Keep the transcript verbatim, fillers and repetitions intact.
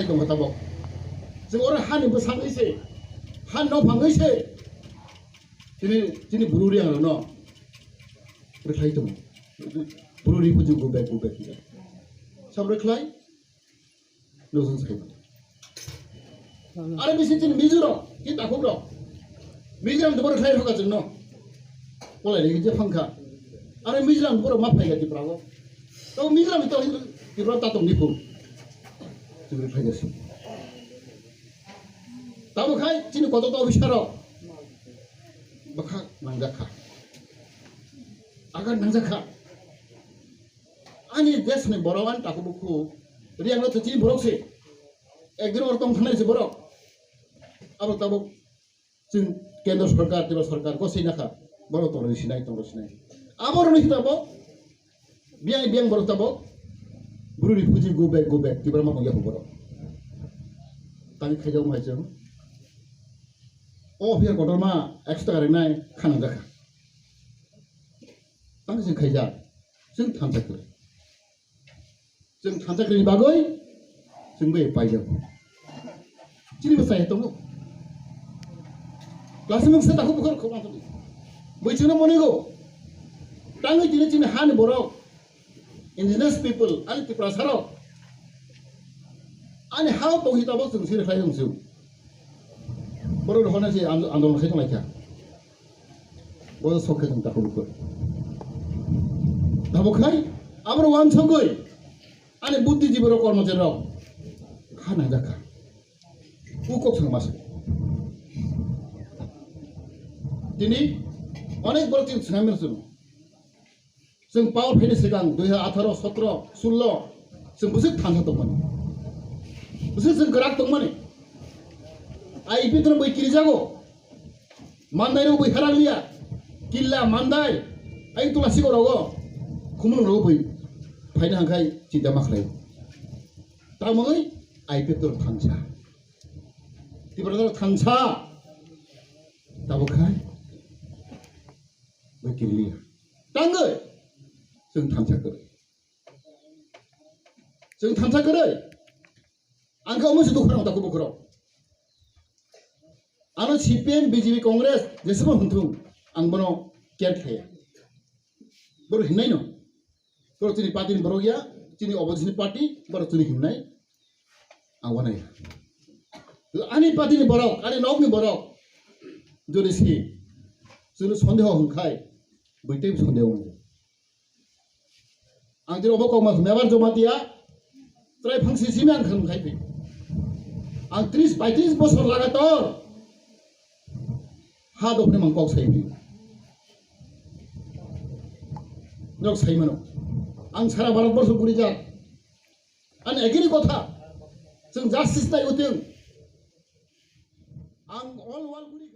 Tongkha tabok. Chwng oro hani bwsangwi se, hani nophangwi se. Chini, chini buru riang rokno rwkhlai tongo. Buru ri buju go back, go back, go back. Sam rwkhlai, nokjong sai. Are bisi chini Mizo rok, ki takhuk rok. Mizoram to boro khlai rwkha chwngno. Kolai ri je phangkha. Are Mizoram boro ma phaiga Tripura go. To Mizoram to Tripura ta tong ni phu. Chwng rwkhlai jasi. Tamo khai chini koto to officer rok. Bwkha nangjakha. Agar nangjakha. Ani desh ni borok ani takhuk bukhu. Riang no to chini borok se. Ekdin or tong thanai se borok. Abo tabuk chwng kendro sorkar, Tripura sorkar, gosai nakha, borok tongro sinai, tongro sinai. Abo rwni hitabo, biyang biyang borok tabuk, buru refugee go back, go back, Tripura ma tongya borok. Tani khaijak mai chwng. O phiya kotorma ekso taka rinai khanang jakha. Tang chwng khaijak, chwng thansa kwrwi. Chwng thansa kwrwini bagwi chwng bai paijago. Chini bwsai tongo. Class mung se takhuk bukhuk khok manthogo. Bui chwngno monigo. Tangwi tini chini hani borok, indigenous people, ani Tiprasa rok. Ani ha tongwi tabok chwng siri khlai tong chwng. Borok rok hwnwi se ando-, andolon khai tong lai kha. Bo sok khe chwng takhuk bukhuk. Tabok khai, aboro wansugwi, ani buddhijibi rok, kormochari rok, kha nangjakha. U kok chwng masa. Tini onek borok chwng swnamwi rw chwng. Chwng power phaini swkang dui hazar atharo, sotro, sullo, chwng bwswk thansa tongmani. Bwswk chwng kwrak tongmani. Ai Petro bai kirijago. Mandai rok bai harang liya. Killa, Mandai. Ai Tulasi rogo. Khumulwng rogo bai. Phaina hangkhai chinta ma khlai. Tamoni ai Petro thansa. Tiprasa thansa. Tabok khai. Bai kiriya. Tangwi. Chwng thansa kwrwi. Chwng thansa kwrwi. Ang khe omo se dukha rok takhuk bukhuk rok. Ano C P M, B J P, Congress, jesebo hwnthung, ang bono care khlaiya. Boro hinnaino. Boro chini party ni borok ya, chini opposition ni party, boro chini hinnai. Ang wanai. Ani party ni borok, ani nok ni borok. Jodi si, chwngno sondeho hwnkhai, bwtwi sondeho hwnkhai. Ang tini obo kokma mebar Jamatia, trai phangsi simi ang khwrwng khai phi. Ang tris, paitris bosor lagator ha dophani mang kok sai phi. Nok sai mano. Ang sara Bharat borso guri jak. Ani ekini kotha. Chwng justice nai utwng. Ang all world guri